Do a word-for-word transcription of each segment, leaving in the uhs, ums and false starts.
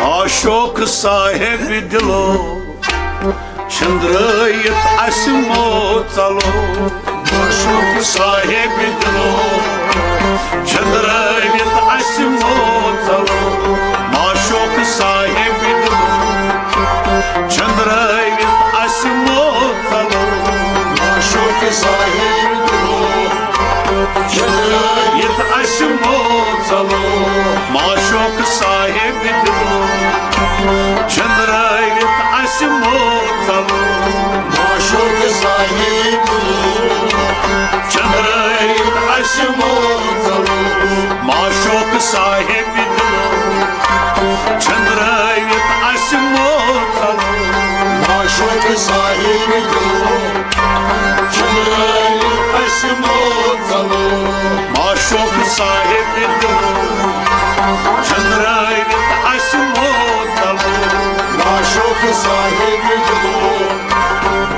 عاشق صاحب دلو، چھندرٲیِتھ اسہِ موت ژلو۔ عاشق صاحب دلو، چھندرٲوِتھ اسہِ موت ژلو۔ عاشق صاحب دلو، چھندرٲوِتھ اسہِ موت ژلو۔ عاشق صاحب دلو، چھندرٲوِتھ اسہِ موت ژلو۔ عاشق صاحب دلو، چھندرٲوِتھ اسہِ موت ژلو۔ عاشق صاحب دلو، چھندرٲوِتھ اسہِ موت ژلو۔ عاشق صاحب دلو، چھندرٲوِتھ اسہِ موت ژلو۔ عاشق صاحب دلو، چھندرٲوِتھ اسہِ موت ژلو۔ عاشق صاحب دلو، چھندرٲوِتھ اسہِ موت ژلو۔ عاشق صاحب دلو،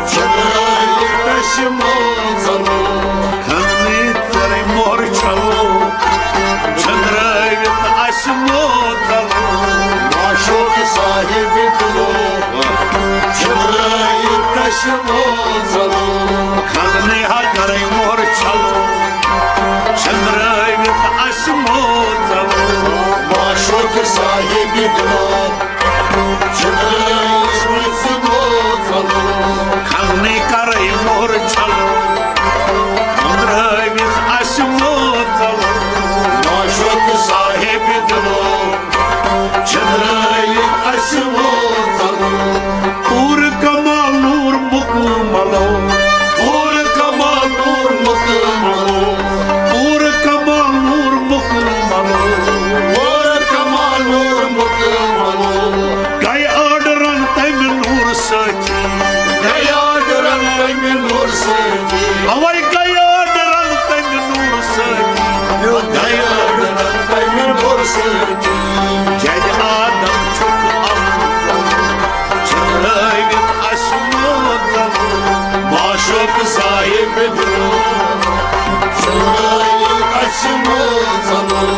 چھندرٲوِتھ اسہِ موت ژلو۔ کھننٕے ترِ مۄر چھلو، چھندرٲوِتھ اسہِ موت ژلو۔ عاشق صاحب دلو، چھندرٲوِتھ اسہِ موت ژلو۔ کھننٕے ہا ترِ مۄر چھلو، چھندرٲوِتھ اسہِ موت ژلو۔ عاشق صاحب دلو، چھندرٲوِتھ اسہِ موت ژلو۔ کھننٕے کرے مۄر چھلو، چھندرٲوِتھ اسہِ موت ژلو۔ عاشق صاحب دلو، چھندرٲوِتھ اسہِ موت ژلو۔ پوٗرٕ کمال نوٗر مکملو۔ پوٗرٕ کمال نوٗر مکملو۔ پوٗرٕ کمال نوٗر مکملو۔ پوٗرٕ کمال نوٗر مکملو۔ گٔے آرڈرن تمہِ نوٗر سۭتۍ۔ گٔے آرڈرن تمہِ نوٗر سۭتۍ۔ اوے گٔے آرڈرن تمہِ نوٗر سۭتۍ۔ گٔے آرڈرن تمہِ نوٗر سۭتۍ۔ جدِ آدم چھُکھ افضل، چھٔکرٲوِتھ اسہِ موت ژلو۔ عاشق صاحب دلو، چھٔکرٲوِتھ اسہِ موت ژلو۔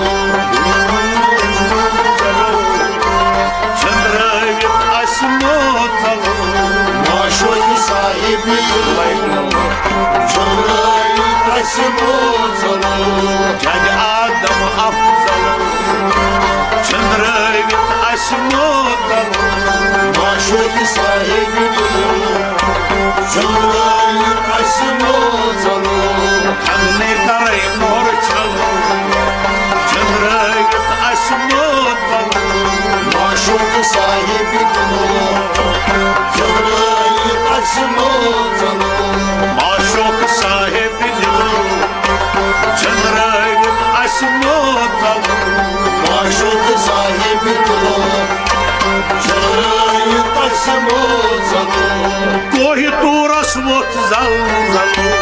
چھٔکرٲوِتھ اسہِ موت ژلو۔ عاشق صاحب دلو، چھٔکرٲوِتھ اسہِ موت ژلو۔ جدِ آدم افضل، چھٔکرٲوِتھ اسہِ موت ژلو۔ عاشق صاحب دلو، چھٔکرٲوِتھ اسہِ موت ژلو۔ کھننٕے کرے مۄر چھلو، چھٔکرٲوِتھ اسہِ موت ژلو۔ عاشق صاحب دلو، چھٔکرٲوِتھ اسہِ موت ژلو۔ عاشق صاحب دلو، چھٔکرٲوِتھ اسہِ موت ژلو۔ عاشق صاحب دلو، چھٔکرٲوِتھ اسہِ موت ژلو۔ کوہِ طورس ووٚتھ زلزلہٕ۔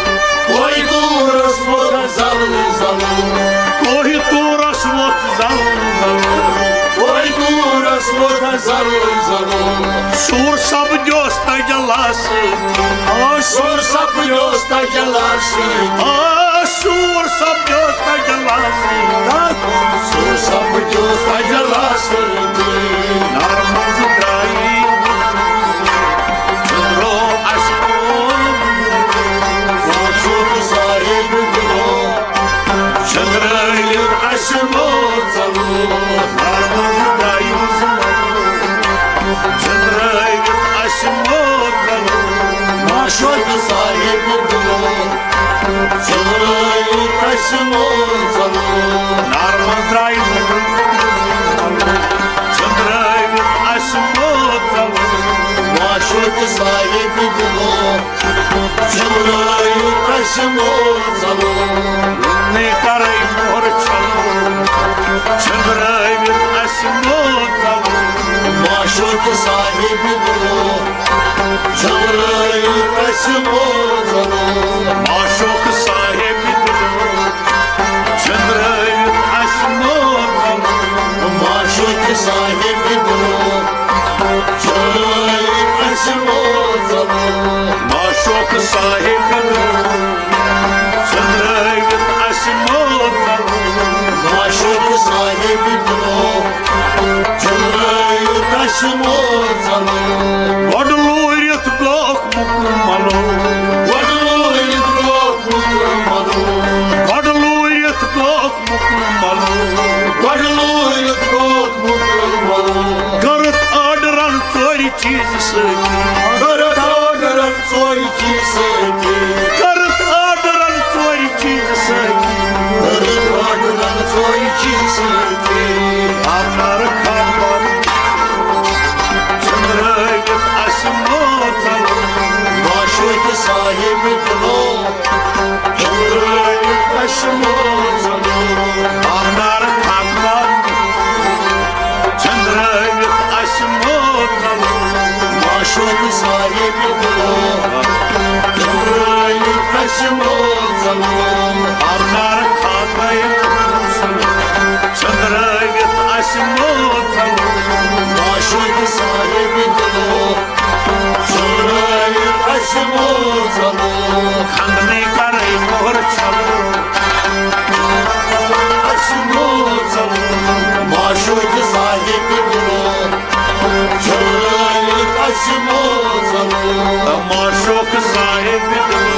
کوہِ طورس ووٚتھ زلزلہٕ۔ کوہِ طورس ووٚتھ زلزلہٕ۔ کوہِ طورس ووٚتھ زلزلہٕ۔ سوٗر سپدیوس تجلا سۭتۍ۔ آ، سوٗر سپدیوس تجلا سۭتۍ۔ آ، سوٗر سپدیوس تجلا سۭتۍ۔ سوٗر سپدیوس تجلا سۭتۍ۔ نار منٛز درٛایی چھٔکرو اسہِ موت۔ عاشق صاحب دلو، چھٔکرٲوِتھ اسہِ موت ژلو۔ نار منٛز درٛایی چھٔکرٲوِتھ اسہِ موت ژلو۔ عاشق صاحب دلو، چھٔکرٲوِتھ اسہِ موت ژلو۔ نار منٛز درٛایی چھٔکرٲوِتھ اسہِ موت ژلو۔ عاشق صاحب دلو، چھٔکرٲوِتھ اسہِ موت ژلو۔ نٕے کرے مۄر چھلو، چھٔکرٲوِتھ اسہِ موت ژلو۔ عاشق صاحب دلو، چھٔکرٲوِتھ اسہِ موت ژلو۔ عاشق صاحب دلو، چھٔکرٲوِتھ اسہِ موت ژلو۔ عاشق صاحب دلو، چھٔکرٲوِتھ اسہِ موت ژلو۔ عاشق صاحب دلو، چھٔکرٲوِتھ اسہِ موت ژلو۔ عاشق صاحب دلو، چھٔکرٲوِتھ گۄڈٕ لوٗرِتھ گوٚکھ مُکملو۔ گۄڈٕ لوٗرِتھ گوٚکھ مُکملو۔ گۄڈٕ لوٗرِتھ گوٚکھ مُکملو۔ گۄڈٕ لوٗرِتھ گوٚکھ مُکملو۔ کٔرٕتھ آرڈرن ژورِ چیٖزِ سۭتۍ۔ کٔرٕتھ آرڈرن ژورِ چیٖزِ سۭتۍ۔ کٔرٕتھ آرڈرن ژورِ چیٖزِ سۭتۍ۔ کٔرٕتھ آرڈرن ژورِ چیٖزِ سۭتۍ۔ آمار خانٛدر ژٔنٛدرٲوِتھ اَسہِ موزل۔ معشوقہٕ صاحب دِلو۔ ژٔنٛدرٲوِتھ اَسہِ موزل۔ آمار خانٛدر ژٔنٛدرٲوِتھ اَسہِ موزل۔ معشوقہٕ صاحب دِلو۔ ژٔنٛدرٲوِتھ اَسہِ موزل۔ آمار خانٛدر ژٔنٛدرٲوِتھ اَسہِ موزل۔ معشوقہٕ صاحب دِلو۔ ژٔنٛدرٲوِتھ اَسہِ موزل۔ کھنٛدنٕے کَرَے مۄہر چھلو۔ اَسہِ موزل۔ معشوقہٕ صاحب دِلو۔ ژٔنٛدرٲوِتھ اَسہِ موزل۔ معشوقہٕ صاحب دِلو۔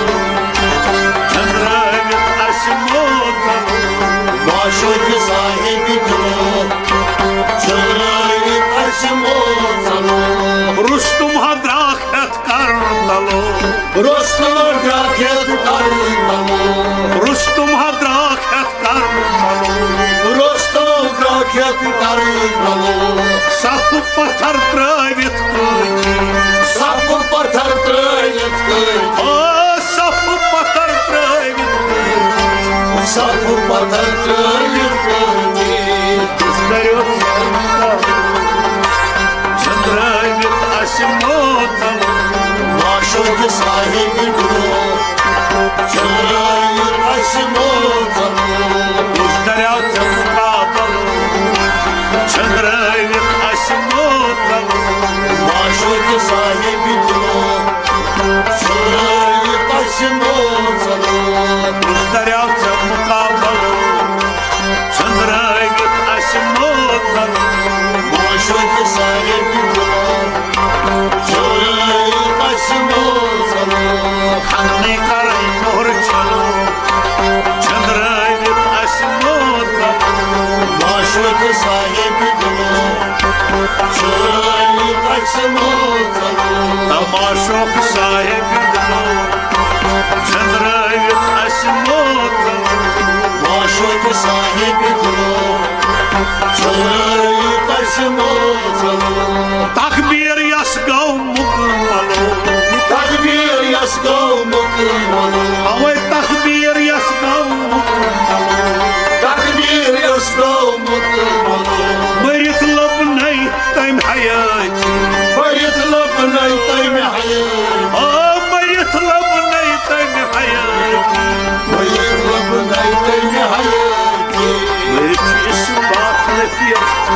ژٔنٛدرٲوِتھ اَسہِ موزل۔ معشوقہٕ صاحب دِلو۔ ژٔنٛدرٲوِتھ اَسہِ موزل۔ رُستُم ہا درٛاکھ ہٮ۪تھ کرن تلو۔ رُستُم ہا درٛاکھ ہٮ۪تھ کرن تلو۔ رُستُم ہا درٛاکھ ہٮ۪تھ کرن تلو۔ رُستُم درٛاکھ ہٮ۪تھ کرن تلو۔ صفہٕ پتھر ترٛٲوِتھ کٲنٛچی۔ صفہٕ پتھر ترٛٲوِتھ کٲنٛچی۔ آ، صفہٕ پتھر ترٛٲوِتھ کٲنٛچی۔ صفہٕ پتھر ترٛٲوِتھ کٲنٛچی۔ دٔریاو ژٔنٛدرٲوِتھ اَسہِ موزل۔ معشوقہٕ صاحب دِلو۔ ژٔنٛدرٲوِتھ اَسہِ موزل۔ دٔریاو ژےٚ مُقابل۔ ژٔنٛدرٲوِتھ اَسہِ موزل۔ معشوقہٕ صاحب دِلو۔ ژٔنٛدرٲوِتھ اَسہِ موزل۔ دٔریاو ژےٚ مُقابل۔ ژٔنٛدرٲوِتھ اَسہِ موزل۔ معشوقہٕ صاحب دِلو۔ ژٔنٛدرٲوِتھ اَسہِ موزل۔ کھنٛدنٕے کَرَے مۄہر چھلو۔ ژٔنٛدرٲوِتھ اَسہِ موزل۔ معشوقہٕ صاحب دِلو۔ ژٔنٛدرٲوِتھ اَسہِ موزل۔ معشوقہٕ صاحب دِلو۔ ژٔنٛدرٲوِتھ اَسہِ موزل۔ معشوقہٕ صاحب دِلو۔ ژٔنٛدرٲوِتھ اَسہِ موزل۔ تکبیٖر یَس گوٚو مُکمل۔ تکبیٖر یَس گوٚو مُکمل۔ اَوَے تکبیٖر یَس گوٚو مُکمل۔ تکبیٖر یَس گوٚو مُکمل۔ مٔرِتھ لَبنَے تٔمۍ حیٲتی۔ مٔرِتھ لَبنَے تٔمۍ حیٲتی۔ آ، مٔرِتھ لَبنَے تٔمۍ حیٲتی۔ مٔرِتھ لَبنَے تٔمۍ حیٲتی۔ مٔرِتھ چھُ اِس بات نفیس۔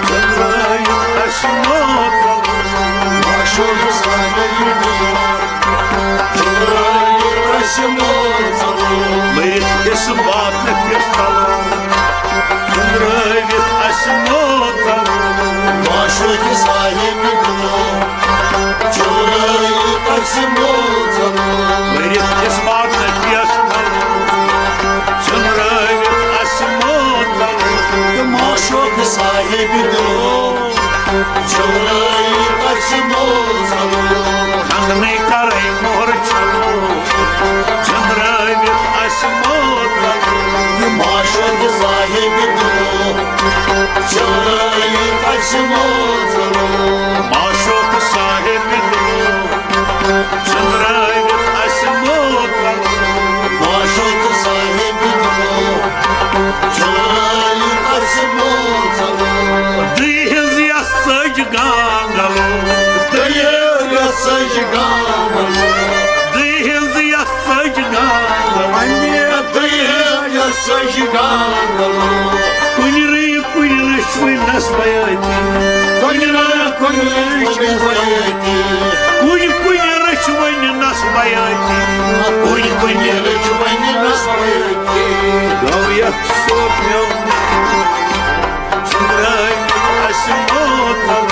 ژٔنٛدرٲوِتھ اَسہِ موزل۔ معشوقہٕ صاحب دِلو۔ ژٔنٛدرٲوِتھ اَسہِ موزل۔ مٔرِتھ اِس بات نفیس تلو۔ ژٔنٛدرٲوِتھ اَسہِ موزل۔ معشوقہٕ صاحب دِلو۔ ژٔنٛدرٲوِتھ اَسہِ موزل۔ مٔرِتھ اِس بات نفیس تلو۔ ژٔنٛدرٲوِتھ اَسہِ موزل۔ تہٕ معشوقہٕ صاحب دِلو۔ ژٔنٛدرٲوِتھ اَسہِ موزل۔ کھنٛدنٕے کَرَے مۄہر چھلو۔ ژٔنٛدرٲوِتھ اَسہِ موزل۔ یہِ معشوقہٕ صاحب دِلو۔ ژٔنٛدرٲوِتھ اَسہِ موزل۔ معشوقہٕ صاحب دِلو۔ ژٔنٛدرٲوِتھ اَسہِ موزل۔ معشوقہٕ صاحب دِلو۔ ژٔنٛدرٲوِتھ اَسہِ موزل۔ دٕے ہٕنٛز یۄس سٔج گانٛگلو۔ دٕے ہٕنٛز یۄس سٔج گانٛگلو۔ دٕے ہٕنٛز یۄس سٔج گانٛگلو۔ دٕے ہٕنٛز یۄس سٔج گانٛگلو۔ کُنہِ رٕے کُنہِ رٔچھۍ وۄنۍ نس بیٲتی۔ کُنہِ رٕے کُنہِ رٔچھۍ وۄنۍ بیٲتی۔ کُنہِ کُنہِ رٔچھۍ وۄنۍ نس بیٲتی۔ کُنہِ کُنہِ رٔچھۍ وۄنۍ نس بیٲتی۔ گوٚو یتھ سوپیو ژٔنٛدرٲوِتھ اَسہِ موزل۔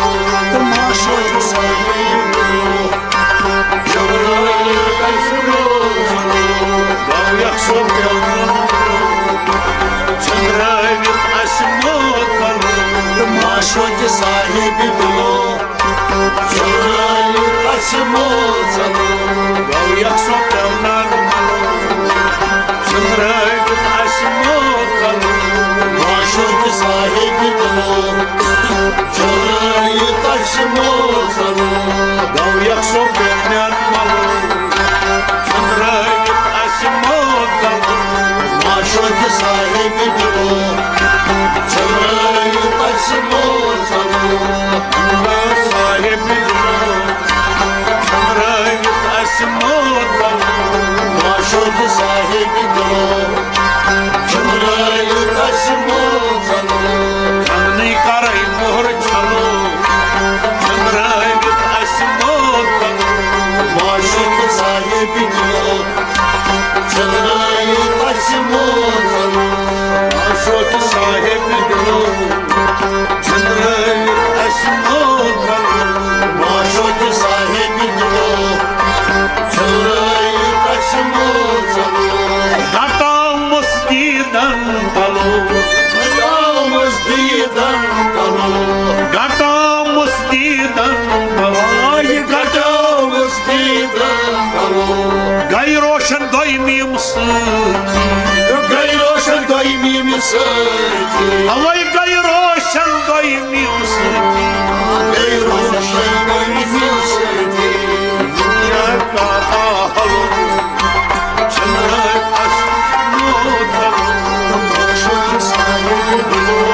توتہِ صاحب دِلو، چٲلۍ قاسمو ژَلو۔ گوٚو یَکسو پیٛونَن مَلو، چٔنٛدرٲوِتھ قاسمو ژَلو۔ معشوق صاحب دِلو، چٲلۍ قاسمو ژَلو۔ گوٚو یَکسو پیٛونَن مَلو، چٔنٛدرٲوِتھ قاسمو ژَلو۔ معشوق صاحب دِلو، چٔنٛدرٲوِتھ قاسمو ژَلو۔ صاحب دِلو، چٔنٛدرٲوِتھ قاسمو ژَلو۔ معشوق صاحب دِلو، چٔنٛدرٲوِتھ قاسمو ژَلو۔ کھنٛگنٕے کَرَے مۄہر چھَلو، چٔنٛدرٲوِتھ قاسمو ژَلو۔ معشوق صاحب دِلو، چٔنٛدرٲوِتھ قاسمو ژَلو۔ معشوق صاحب دِلو، چٔنٛدرٲوِتھ قاسمو ژَلو۔ معشوق صاحب دِلو، چٔنٛدرٲوِتھ قاسمو ژَلو۔ گَٹامَس دیٖدَن تَلو، گَٹامَس دیٖدَن تَلو۔ گَٹامَس دیٖدَن تَلو۔ آے گَٹامَس دیٖدَن تَلو۔ گٔے روشَن دۄیمِم سۭتی۔ گٔے روشَن دۄیمِم سۭتی۔ اَوَے گٔے روشَن دۄیمِم سۭتی۔ گٔے روشَن دۄیمِم سۭتی۔ دُنیا کَر آہَل، چٔنٛدرٲوِتھ قاسمو ژَلو۔ معشوق صاحب دِلو،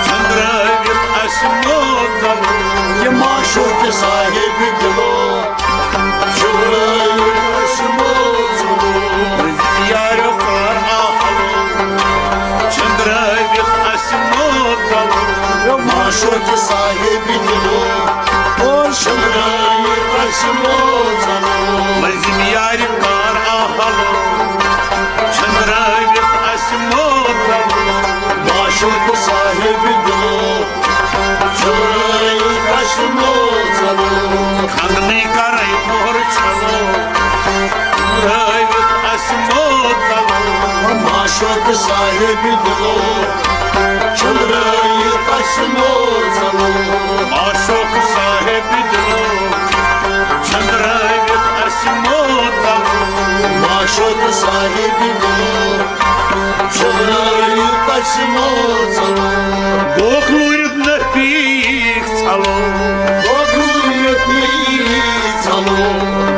چٔنٛدرٲوِتھ قاسمو ژَلو۔ یہِ معشوق صاحب دِلو، چٔنٛدرٲوِتھ قاسمو ژَلو۔ یارو کَر آہَل، چٔنٛدرٲوِتھ قاسمو ژَلو۔ یہِ معشوق صاحب دِلو، چٔنٛدرٲوِتھ قاسمو ژَلو۔ مٔنٛزِم یارِ کَر آہَل، چٔنٛدرٲوِتھ قاسمو ژَلو۔ معشوق صاحب دِلو، چٔنٛدرٲوِتھ قاسمو ژَلو۔ کھنٛگنٕے کَرَے مۄہر چھَلو، چٔنٛدرٲوِتھ قاسمو ژَلو۔ معشوق صاحب دِلو، چٔنٛدرٲوِتھ قاسمو ژَلو۔ معشوق صاحب دِلو، چٔنٛدرٲوِتھ قاسمو ژَلو۔ معشوق صاحب دِلو، چٔنٛدرٲوِتھ قاسمو ژَلو۔ گوکھ لوٗرِتھ نفیٖق ژَلو۔ گوکھ لوٗرِتھ نفیٖق ژَلو۔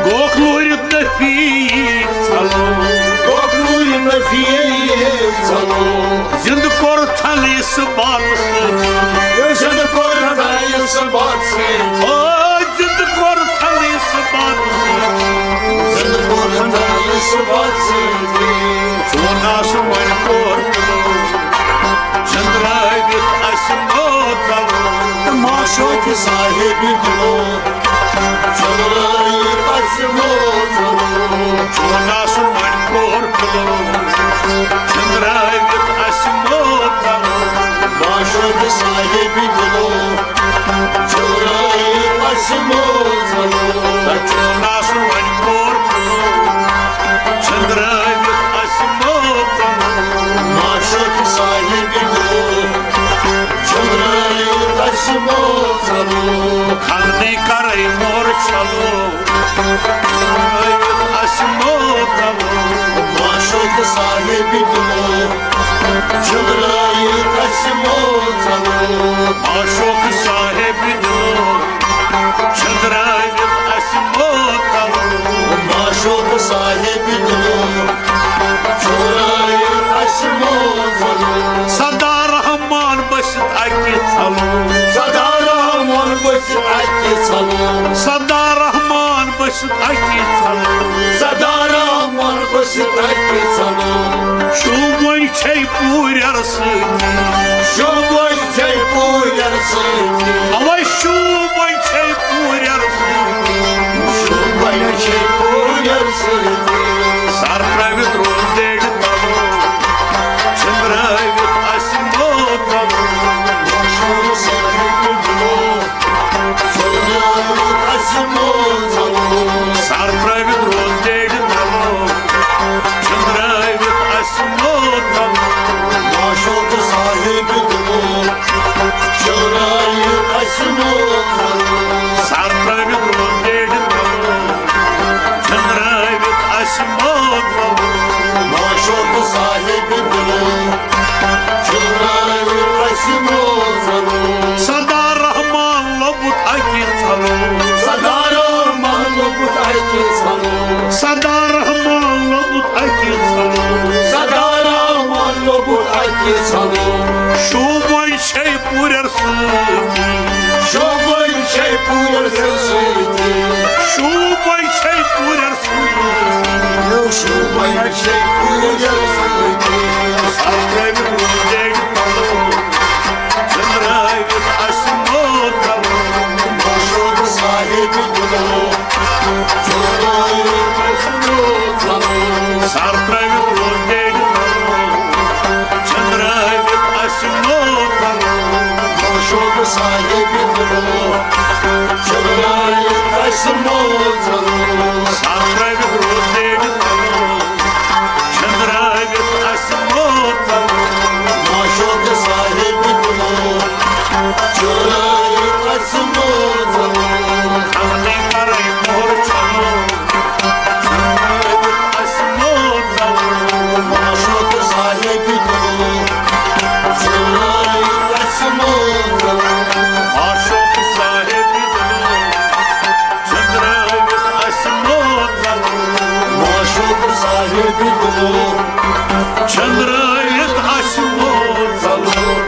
گوکھ لوٗرِتھ نفیٖق ژَلو۔ گوکھ لوٗرِتھ نفیٖق ژَلو۔ زِنٛدٕ کوٚر تھل یہِ سُہ بَتہٕ سۭتۍ۔ زِنٛدٕ کوٚر تھل یہِ سُہ بَتہٕ سۭتۍ۔ او، زِنٛدٕ کوٚر تھل یہِ سُہ بَتہٕ سۭتۍ۔ زِنٛدٕ کوٚر تھل یہِ سُہ بَتہٕ سۭتۍ۔ چون آسُن وۄنۍ کوٚر دِلو، چٔنٛدرٲوِتھ قاسمو ژَلو۔ تہٕ معشوق صاحب دِلو، چٔنٛدرٲوِتھ قاسمو ژَلو۔ چون آسُن وۄنۍ کوٚر دِلو، چٔنٛدرٲوِتھ قاسمو ژَلو۔ معشوق صاحب دِلو، چٔنٛدرٲوِتھ قاسمو ژَلو۔ چون آسُن وۄنۍ کوٚر دِلو، چٔنٛدرٲوِتھ قاسمو ژَلو۔ معشوق صاحب دِلو، چٔنٛدرٲوِتھ قاسمو ژَلو۔ کھنٛگنٕے کَرَے مۄہر چھَلو، چٔنٛدرٲوِتھ قاسمو ژَلو۔ معشوق صاحب دِلو، چٔنٛدرٲوِتھ قاسمو ژَلو۔ معشوق صاحب دِلو، چٔنٛدرٲوِتھ قاسمو ژَلو۔ معشوق صاحب دِلو، چٔنٛدرٲوِتھ قاسمو ژَلو۔ سردار رحمان بٔسِتھ اَکہِ ژَلو۔ سردار رحمان بٔسِتھ اَکہِ ژَلو۔ سردار رحمان بٔسِتھ اَکہِ ژَلو۔ سردار رحمان بٔسِتھ اَکہِ ژَلو۔ شوٗب وۄنۍ چھے پوٗرٮ۪ر سۭتی۔ شوٗب وۄنۍ چھے پوٗرٮ۪ر سۭتی۔ اَوَے شوٗب وۄنۍ چھے پوٗرٮ۪ر سۭتی۔ شوٗب وۄنۍ چھے پوٗرٮ۪ر سۭتی۔ سر ترٛٲوِتھ روز دیڈِ تَلو، چٔنٛدرٲوِتھ قاسمو ژَلو۔ سر ترٛٲوِتھ روز دیڈِ تَلو، یہِ ژھۄلو۔ شوٗبے چھے پوٗرٮ۪ر سۭتی۔ شوٗبے چھے پوٗرٮ۪ر سۭتی۔ شوٗبے چھے پوٗرٮ۪ر سۭتی۔ یو شوٗبے چھے پوٗرٮ۪ر سۭتی۔ سر ترٲوِتھ روزے پلو۔ چٔنٛدرٲوِتھ آسہِ موتلو۔ معشوق صاحب دلو۔ سر ترٲوِتھ روزے پلو۔ چٔنٛدرٲوِتھ آسہِ موتلو۔ معشوق صاحب دلو۔ چٔنٛدرٲوِتھ آسہِ موتلو۔ سر ترٲوِتھ روزے پلو۔ چٔنٛدرٲوِتھ آسہِ موتلو۔ معشوق صاحب دلو۔ چٔنٛدرٲوِتھ آسہِ موتلو۔ خلقے کرے مۄہر ژھۄلو۔ چٔنٛدرٲوِتھ آسہِ موتلو۔ معشوق صاحب دلو۔ چٔنٛدرٲوِتھ آسہِ موتلو۔ معشوق صاحب دلو۔ چٔنٛدرٲوِتھ آسہِ موتلو۔ معشوق صاحب دلو۔ چٔنٛدرٲوِتھ آسہِ موتلو۔